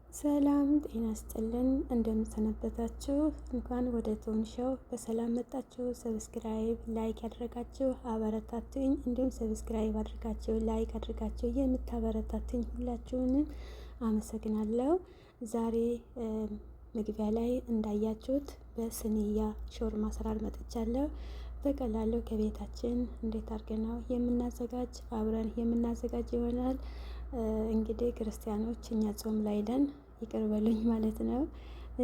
ሰላም ጤና ስጥልን፣ እንደምንሰነበታችሁ። እንኳን ወደ ቶን ሾው በሰላም መጣችሁ። Subscribe like ያደረጋችሁ አበረታቱኝ። እንዲሁም subscribe አድርጋችሁ like አድርጋችሁ የምታበረታቱኝ ሁላችሁንም አመሰግናለሁ። ዛሬ መግቢያ ላይ እንዳያችሁት በስንያ ሾርማ አሰራር መጥቻለሁ። በቀላሉ ከቤታችን እንዴት አድርገን ነው የምናዘጋጅ አብረን የምናዘጋጅ ይሆናል። እንግዲህ ክርስቲያኖች እኛ ጾም ላይ ነን፣ ይቅር በሉኝ ማለት ነው።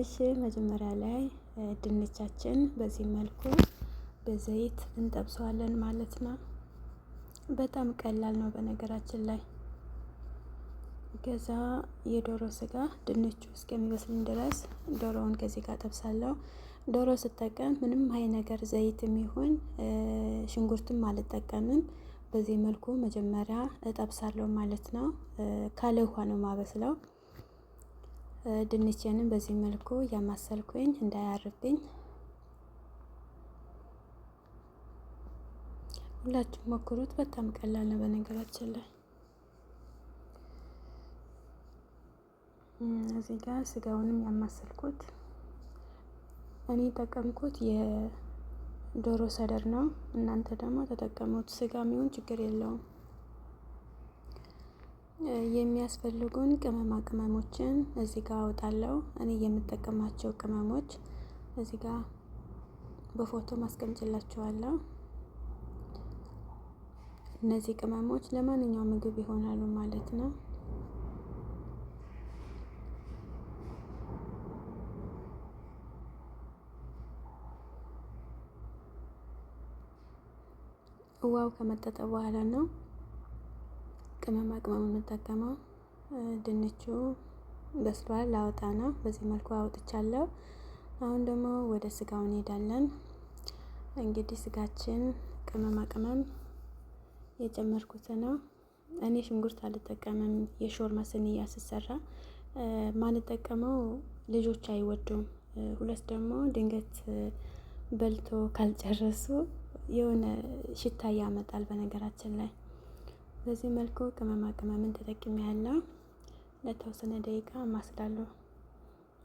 እሺ መጀመሪያ ላይ ድንቻችን በዚህ መልኩ በዘይት እንጠብሰዋለን ማለት ነው። በጣም ቀላል ነው በነገራችን ላይ። ከዛ የዶሮ ስጋ ድንቹ እስከሚበስልኝ ድረስ ዶሮውን ከዚህ ጋር ጠብሳለሁ። ዶሮ ስጠቀም ምንም አይ ነገር ዘይትም ይሁን ሽንኩርትም አልጠቀምም። በዚህ መልኩ መጀመሪያ እጠብሳለሁ ማለት ነው። ካለ ውሃ ነው ማበስለው። ድንቼንም በዚህ መልኩ እያማሰልኩኝ እንዳያርብኝ። ሁላችሁም ሞክሩት። በጣም ቀላል ነው በነገራችን ላይ። እዚህ ጋር ስጋውንም ያማሰልኩት እኔ ጠቀምኩት የዶሮ ሰደር ነው። እናንተ ደግሞ ተጠቀሙት። ስጋ የሚሆን ችግር የለውም። የሚያስፈልጉን ቅመማ ቅመሞችን እዚህ ጋር አወጣለሁ። እኔ የምጠቀማቸው ቅመሞች እዚህ ጋር በፎቶ ማስቀምጭላችኋለሁ። እነዚህ ቅመሞች ለማንኛውም ምግብ ይሆናሉ ማለት ነው። ውሃው ከመጠጠ በኋላ ነው ቅመማ ቅመም የምጠቀመው። ድንቹ በስሏል፣ ላወጣ ነው። በዚህ መልኩ አውጥቻለሁ። አሁን ደግሞ ወደ ስጋው እንሄዳለን። እንግዲህ ስጋችን ቅመማ ቅመም የጨመርኩት ነው። እኔ ሽንኩርት አልጠቀምም። የሾርማ ስንያ ስሰራ ማንጠቀመው ልጆች አይወዱም። ሁለት ደግሞ ድንገት በልቶ ካልጨረሱ የሆነ ሽታ ያመጣል። በነገራችን ላይ በዚህ መልኩ ቅመማ ቅመምን ተጠቅሜ ያለው ለተወሰነ ደቂቃ ማስላለሁ፣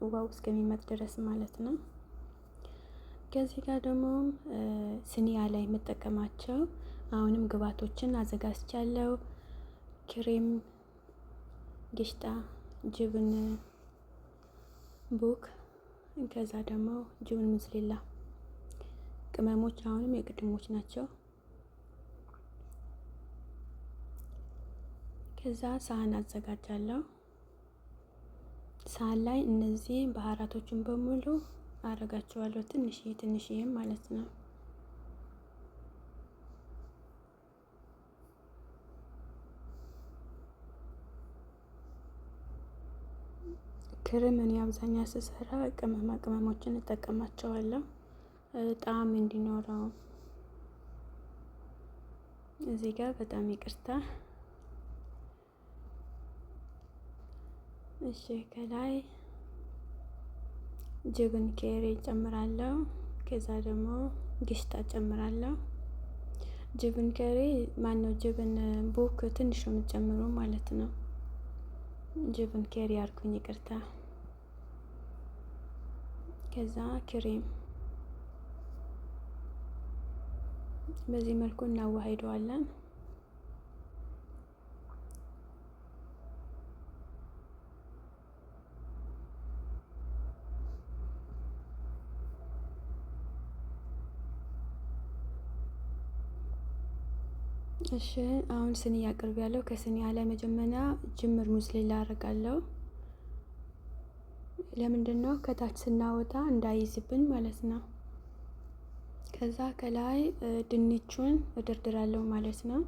ውሃው እስከሚመጥ ድረስ ማለት ነው። ከዚህ ጋር ደግሞ ስኒያ ላይ የምጠቀማቸው አሁንም ግብአቶችን አዘጋጅቻለሁ። ክሬም፣ ግሽጣ፣ ጅብን ቡክ፣ ከዛ ደግሞ ጅብን ሙዝሊላ ቅመሞች አሁንም የቅድሞች ናቸው። ከዛ ሳህን አዘጋጃለሁ። ሳህን ላይ እነዚህ ባህራቶችን በሙሉ አረጋቸዋለሁ። ትንሽዬ ትንሽዬ ማለት ነው። ክሬም እኔ አብዛኛ ስሰራ ቅመማ ቅመሞችን እጠቀማቸዋለሁ ጣዕም እንዲኖረው። እዚህ ጋር በጣም ይቅርታ። እሺ ከላይ جبن ኬሪ ጨምራለሁ። ከዛ ደግሞ ግሽጣ ጨምራለሁ። جبن ኬሪ ማነው? جبن ቡክ ትንሽ ነው የምትጨምሩ ማለት ነው። جبن ኬሪ አልኩኝ ይቅርታ። ከዛ ክሬም በዚህ መልኩ እናዋሂደዋለን። እሺ አሁን ስኒ አቅርብ ያለው ከስኒ ላይ መጀመሪያ ጅምር ሙዝሊላ አደርጋለሁ። ለምንድን ነው ከታች ስናወጣ እንዳይዝብን ማለት ነው። ከዛ ከላይ ድንቹን እደርድራለሁ ማለት ነው።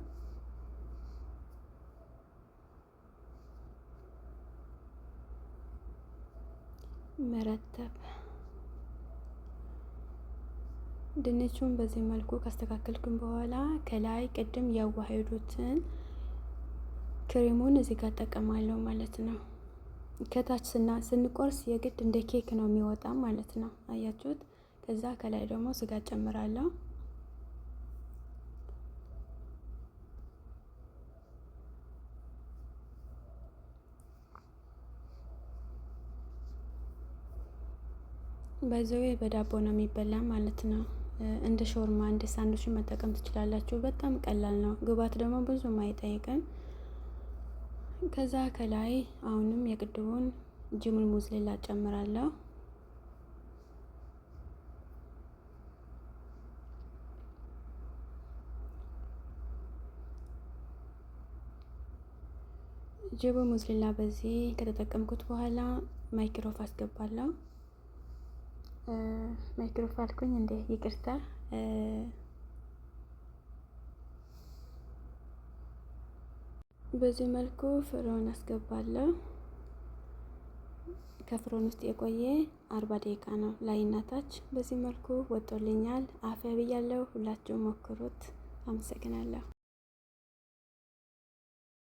መረተብ ድንቹን በዚህ መልኩ ካስተካከልኩኝ በኋላ ከላይ ቅድም ያዋሄዱትን ክሬሙን እዚህ ጋር እጠቀማለሁ ማለት ነው። ከታች ስንቆርስ የግድ እንደ ኬክ ነው የሚወጣ ማለት ነው። አያችሁት? ከዛ ከላይ ደግሞ ስጋ ጨምራለሁ። በዚሁ በዳቦ ነው የሚበላ ማለት ነው። እንደ ሾርማ እንደ ሳንዱች መጠቀም ትችላላችሁ። በጣም ቀላል ነው። ግብአት ደግሞ ብዙም አይጠይቅም። ከዛ ከላይ አሁንም የቅድሙን ጅሙል ሙዝሌላ ጨምራለሁ። ጅቡ ሙዝሊላ በዚህ ከተጠቀምኩት በኋላ ማይክሮፍ አስገባለሁ። ማይክሮፍ አልኩኝ እንዴ ይቅርታ። በዚህ መልኩ ፍሮን አስገባለሁ። ከፍሮን ውስጥ የቆየ 40 ደቂቃ ነው ላይና ታች። በዚህ መልኩ ወጦልኛል። አፍያ ብያለሁ። ሁላችሁም ሞክሩት። አመሰግናለሁ።